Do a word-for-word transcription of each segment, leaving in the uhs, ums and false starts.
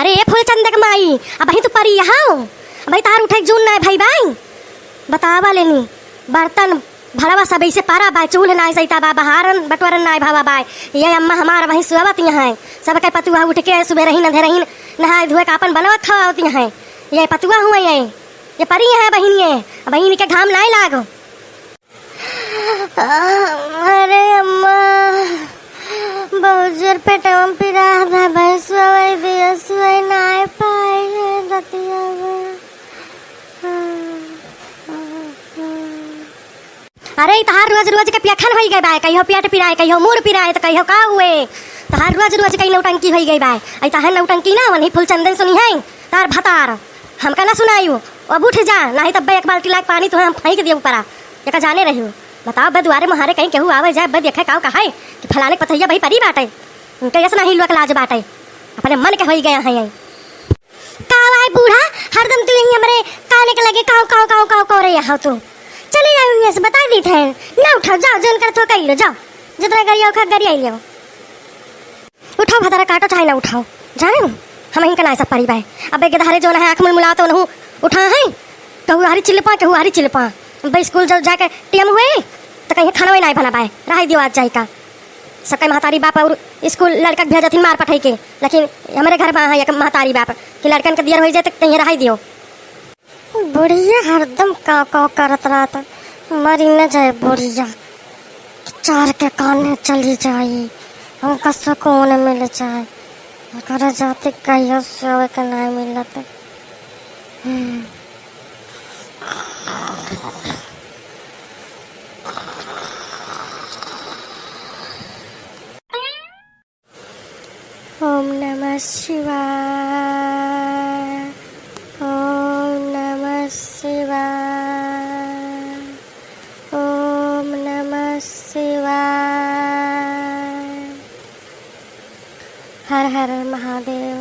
अरे ए फूलचंद के माई, अबहीं तू परी हउ? अबहीं तहार उठे के जून नाहीं भई बाय। बतावा लेनी, बर्तन भड़वा सब ऐसे परा बाय, चूल्ह नाहीं सहिता बा, बहारन बटोरन नाहीं भवा बाय। ये अम्मा हमार अबहीं सुअवत हैं, सबके पतुआ उठ के सुबेरहिन अंधेरहिन नहाए धोए का आपन बनवत खवावत हैं। ये पतुआ हुए ये, ये परी हैं बहिन ये, अबहीं इनके घाम नाहीं लागो। अरे अम्मा, बहुत जोर पेटवा में पिरात बा, भैंसवा वही दिया, सुई नाय पाई है दतिया में। अरे, ई तहार रोज रोज के पियखन होई गए बाय, कहियो पेट पिराए, कहियो मूड़ पिराए, तो कहियो का हुए। तहार रोज रोज के नौटंकी होई गए बाय। आई तहार नौटंकी ना, वही फूलचंदन सुनी है, तार भतार। हमका ना सुनायु, अब उठ जा, नाहीं तब एक बाल्टी लायक पानी तुहे हम फेंक दियो ऊपरा। एका जाने रहियो। बताओ, बे दुआरे मुहारे कहीं केहू आवे जाए, बे देखे काव कहाए कि फलाने के पतोहिया बही परी बाटे। उनके यस नाहीं लोक लाज बाटे। अपने मन के होई गया है यही। काव आए बूढ़ा, हरदम तू यहीं हमरे काने के लगे काव, काव, काव, काव, काव रे यहाँ तू। चली जाओ यहाँ से, बताइ दीत है। ना उठाओ, जाओ, जौन करत हो कइ लो, जाओ। जितना गरियाओ खा, गरियाइ लियो। उठाओ भतारा काटो चाहे ना उठाओ, जाने हमहिन का नाय सब परी बाय। अब एक धारे जौन है आँख मुलमुलात ओनहु उठा है, कहू हरी चिलपा, कहू हरी चिलपा। अब स्कूल जब जाके टेम हुए तो कहीं खाना नाय बना बाय, रहाई दियो आज जाई का। सबके महतारी बाप और स्कूल लड़का के भेजत हिन मार पठाई के, लेकिन हमरे घर में है एक महतारी बाप कि लड़कन के दियर होई जाए तो कहीं रहाई दियो। बुढ़िया हरदम काव काव करत रहत, मरी न जाए बुढ़िया, चार के काने चली जाई, हमका सुकून मिल जाए, एकरा जाति कहियो सोए के नाय मिलत। हम्म। ओम नमः शिवाय, ओम नमः शिवाय, ओम नमः शिवाय। हर हर महादेव।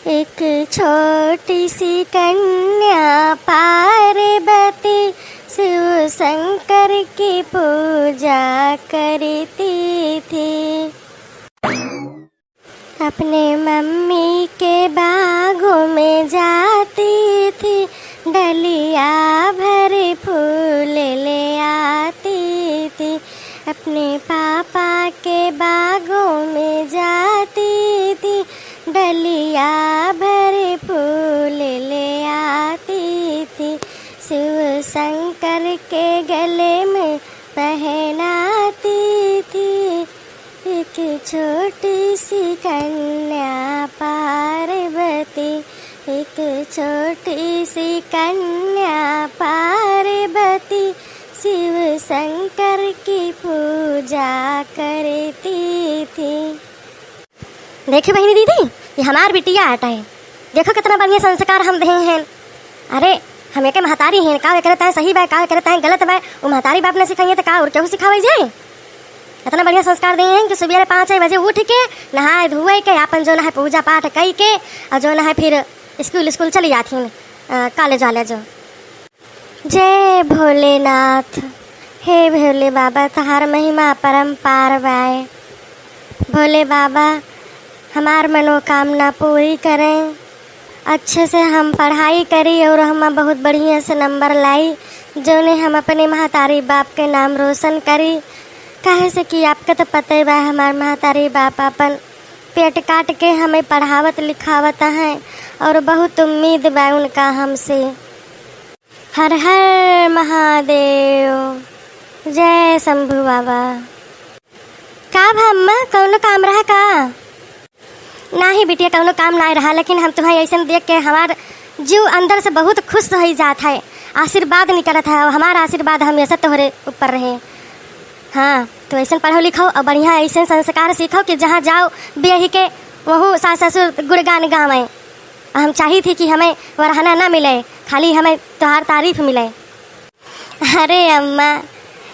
एक छोटी सी कन्या पार्वती शिव शंकर की पूजा करती थी। अपने मम्मी के बागों में जाती थी, डलिया भर फूल ले आती थी। अपने पापा के बागों में जाती थी, डलिया भर फूल ले आती थी। शिव शंकर के गले में पहनाती थी। एक छोटी सी कन्या पार्वती, एक छोटी सी कन्या पार्वती, शिव शंकर की पूजा करती थी। देखियो बहिनी दीदी, ई हमार बिटिया आटा है। देखो कितना बढ़िया संस्कार हम देहे हैं। अरे, हम एके महतारी हैं, का एकरे ताईं सही बा, का एकरे ताईं गलत बा, उ महतारी बाप न सिखाइए त का और केहू सिखावे जाए? इतना बढ़िया संस्कार देहे हैं कि सुबेरे पाँच बजे उठ के नहाए धोए के आपन जौन है पूजा पाठ कई के और जौन है फिर स्कूल, स्कूल चली जात हैं, अ, कॉलेज वाले जो। जय भोलेनाथ। हे भोले बाबा, तहार महिमा अपरंपार बाय। भोले बाबा, हमार मनोकामना पूरी करें, अच्छे से हम पढ़ाई करी और हम बहुत बढ़िया से नंबर लाई, जौने हम अपने महतारी बाप के नाम रोशन करी। काहे से कि आपके तो पते बा, हमार महतारी बाप अपन पेट काट के हमें पढ़ावत लिखावत हैं और बहुत उम्मीद बा उनका हमसे। हर हर महादेव, जय शंभू बाबा। का भा अम्मा, कौनो काम रहा का? नाही बिटिया, कौनो काम नाय रहा, लेकिन हम तुम्हें ऐसन देख के हमार जीव अंदर से बहुत खुश होई जात है, आशीर्वाद निकलत है, और हमार आशीर्वाद हमेशा तोहरे ऊपर रहे। हाँ, तो ऐसन पढ़ो लिखो और बढ़िया ऐसन संस्कार सीखो कि जहाँ जाओ बियाही के, वहू सास ससुर गुणगान गावे। हम चाही थी कि हमें वरहना ना मिले, खाली हमें तोहार तारीफ मिले। अरे अम्मा,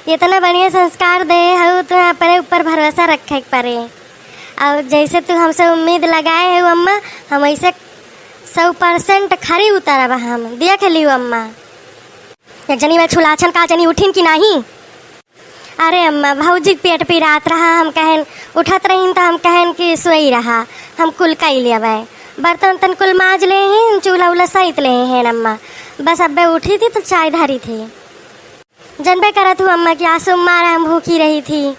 इतना बढ़िया संस्कार दे हऊ, तो अपने ऊपर भरोसा रखे के पड़े। और जैसे तू हमसे उम्मीद लगाए हऊ अम्मा, हम ऐसे सौ परसेंट खरी उतरब हम, देख लियो अम्मा। एक जनी में छुलाछन का जनी उठिन कि नाही? अरे अम्मा, भौजी के पेट पिरात रहा, हम कहेन उठत रहीन त हम कहेन कि सोई रहा, हम कुल कई लेबै। बर्तन तन कुल माज लेहिन, चूल्हा उल्हा सैत लेहिन अम्मा। बस अब्बे उठी थी त चाय धरी थी। जनबे करत हू अम्मा कि आज सोमवार है, हम भूखी रही थी,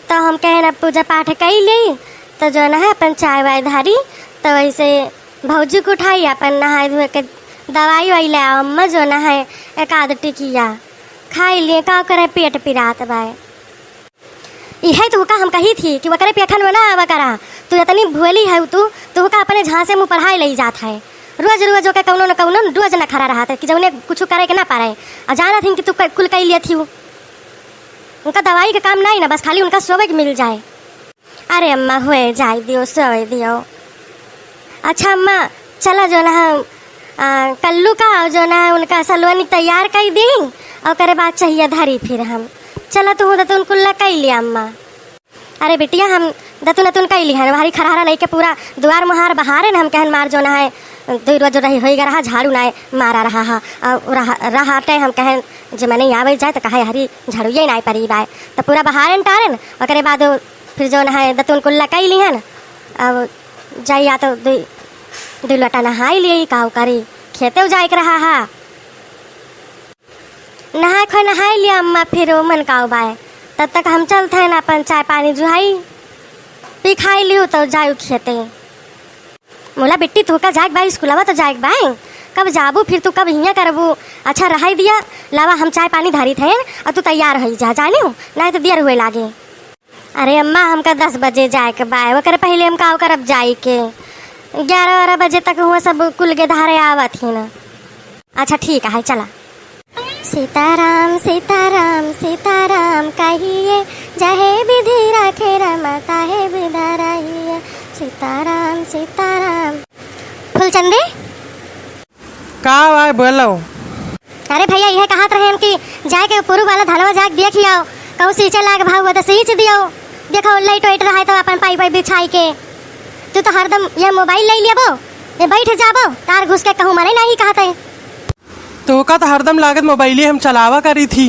त हम कहेन अब पूजा पाठ कई लेई, त जौन है अपन चाय वाय धरी, त वैसे भौजी के उठाई, अपन नहाए धोए के दवाई वाई ले आओ अम्मा, जौन है एक आध टिकिया खाई लिए, का करे पेट पिरात बाय। इहे तुहका हम कही थी कि ओकरे पेठन में ना आवा करा। तू इतनी भोली है तू, तुहका अपने झांसे मुँह पढ़ाई लई जात है। रोज रोज ओके कौनो न कौनो रोज नखरा रहत है कि जौने कुछ करे के ना पारे। आ जानत हिन कि तू क-, कुल कई लेत ही। उनका दवाई के काम नहीं ना, बस खाली उनका सोवे के मिल जाए। अरे अम्मा, होए जाए दियो, सोवे दियो। अच्छा अम्मा, चला जौन है, आ, कल्लू का और जौन है उनका सलोनी तैयार कई दी, और ओकरे बाद चहिया धरी फिर हम। चला तू दतुन कुल्ला कई लिया अम्मा। अरे बिटिया, हम दतुन दतुन कई लिहन, भारी खरहरा लइके पूरा दुआर मुहार बहारेन, हम कहन मार जौन है, दुई रोज रही होई गा रहा, झाड़ू नाय मारा रहा हा, और रहा, रहा टे हम कहन जे मने आवे जाए त कहे हरी झाड़ुए नाय परी बाय, त पूरा बहारेन टारेन, ओकरे बाद फिर जौन है दतुन कुल्ला कई लिहन। अब जाई या तो दुई, दुई लोटा नहाई लिये, काऊ करी, खेते जाए के रहा हा। नहाए खोए नहाए लिया अम्मा, फिर ओमन काऊ बाय। तब तक हम चलत हैं ना अपन चाय पानी जुहाई, पी खाई लियो तो जायु खेते। मोला बिट्टी, तू का जाए के बाय स्कूलवा तो जाए के बाय। कब जाबू फिर तू, कब हियाँ करबू? अच्छा रहाई दिया, लावा हम चाय पानी धरित हैं और तू तैयार होई जा, जानियो, नाहीं तो देर हुए लागे। अरे अम्मा, हमका दस बजे जाए के बाय, ओकरे पहिले हम काव करब जाई के? ग्यारह बारह बजे तक हुआ सब कुल के धारे आवत ही ना। अच्छा ठीक है, चला। सीताराम सीताराम सीताराम कहिए, जहे विधि राखे रमता है विधा रहिए। सीताराम सीताराम। फुलचंदी, का बाय बोलो? अरे भैया, इहे कहत रहे हम कि जाए के पुरुब वाला धनवा जाके देख आओ, कहूँ सींचे लाग भाव हो तो सींच दियो। देखो लाइट वाइट रहे तो अपन पाइप वाइप बिछाई के। तू तो हरदम ये मोबाइल ले लेबो, ये बैठ जाबो, तार घुस के कहूँ मने नहीं कहत है। तोहका तो हरदम लागत मोबाइले हम चलावा करी थी।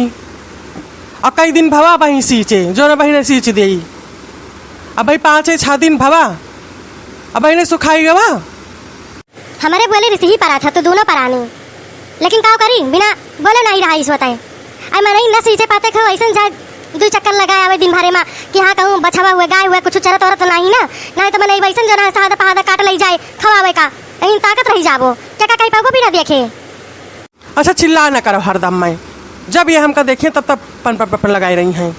अब कई दिन भवा बही सींचे, जो न बही ने सींच देई। अब भाई पाँचे छह दिन भवा, अब बही ने सुखाई गवा। हमरे बोले रिसही परा था, तू दोनों परानी। लेकिन काव करी, बिना बोले नहीं रहा इस होता है। आई मनई न सींचे पाते खो, ऐसन जाए दुई चक्कर लगाए आवे दिन भरे मा कि हाँ कहूँ बछवा हुए, गाय हुए, कुछ चरत औरत तो नहीं ना, नहीं तो मनई वैसन जो ना सहादा पहादा काट लई जाए, खवावे का, यहीं ताकत रही जाबो, क्या का कही पाबो बिना देखे। अच्छा चिल्ला न करो हरदम मैं, जब ये हमका देखे तब तब पन पन पन पन लगाए रही हैं।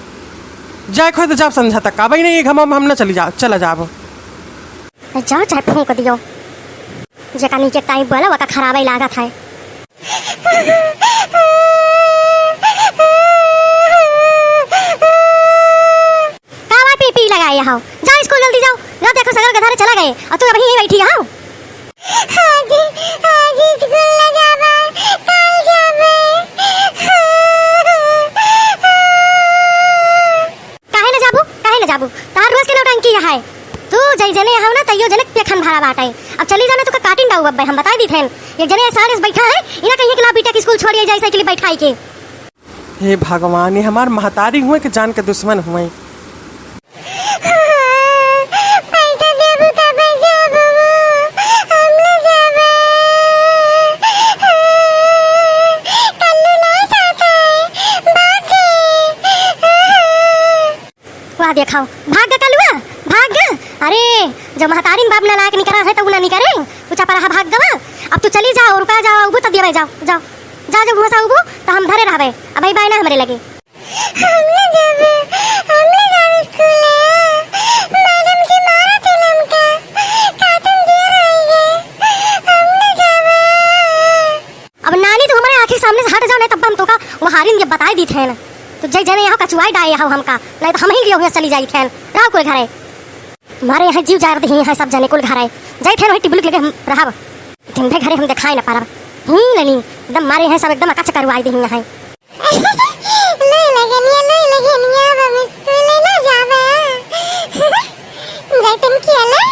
जाए खोए तो जब संझा तक आवे नहीं, ये घमा में हम न चली जा, चला जाबो। जाओ चाहे फूंक दियो। जेका नीचे टाइम बोला, वका खराबे लागत है। का बात पी पी लगाए हो? जाओ स्कूल जल्दी जाओ। ना देखो सगल के धारे चला गए और तू अभी यहीं बैठी हो। हाँ जी, हाँ जी, स्कूल ना जाबा, काल जाबे। काहे न जाबू, काहे न जाबू? तार रोज के नौटंकी है। तू जई जने हव ना, तइयो जने पेखन भरा बाटे। अब चली जाना, तू का काटिन डाऊ अब्बे, हम बताई दी थेन। एक जने साढ़े से बैठा है, इना कहिए कि ला बेटा के स्कूल छोड़िए, जाई साइकिल बैठाई के। हे भगवान, ये हमार महतारी हुए कि जान के दुश्मन हुए। पैसा देबू तबे जाबू, हम न जाबे। कल्लू नहीं साथ है, बाजी। वाह देखाओ, भाग ग कलुआ, भाग ग। अरे, जो महतारिन बाप नालायक निकरा है, तो उ ना निकरे, ऊंचा पर रहा, भाग गवा। अब तू चली जाओ, रुका जाओ, उबू तो दिया जाओ, जाओ, जाओ, जब हुआ सा उबू, तो हम धरे रहबे। अब भाई बाय ना हमरे लगे। हम ना जाबे, हम ना जाबे स्कूल। मैडम जी मारा थे हमका, काटन दिए रहेंगे, हम ना जाबे। अब नानी, तू हमारे आँखी के सामने से हट जाओ, नहीं तब हम तोका वहारिन के बताई दी थे ना। तो जय जने यहाँ कचुआई डाए यहाँ हमका, नहीं तो हम ही लियो हुआ चली जाई थे। रहो कुल घरे। मारे यहाँ जीव जार दही है सब जने कुल घरे। जाई थे वही टिबुलिक लगे हम रहब। दिन भर घरे हम दिखाई ना पारब। ही लेनी, एकदम मारे हैं सब एकदम अकच करवाई दही यहाँ। ले लगनिया, ले लगनिया, अब हम स्कूल ना जाबे। जाई तुम खेले।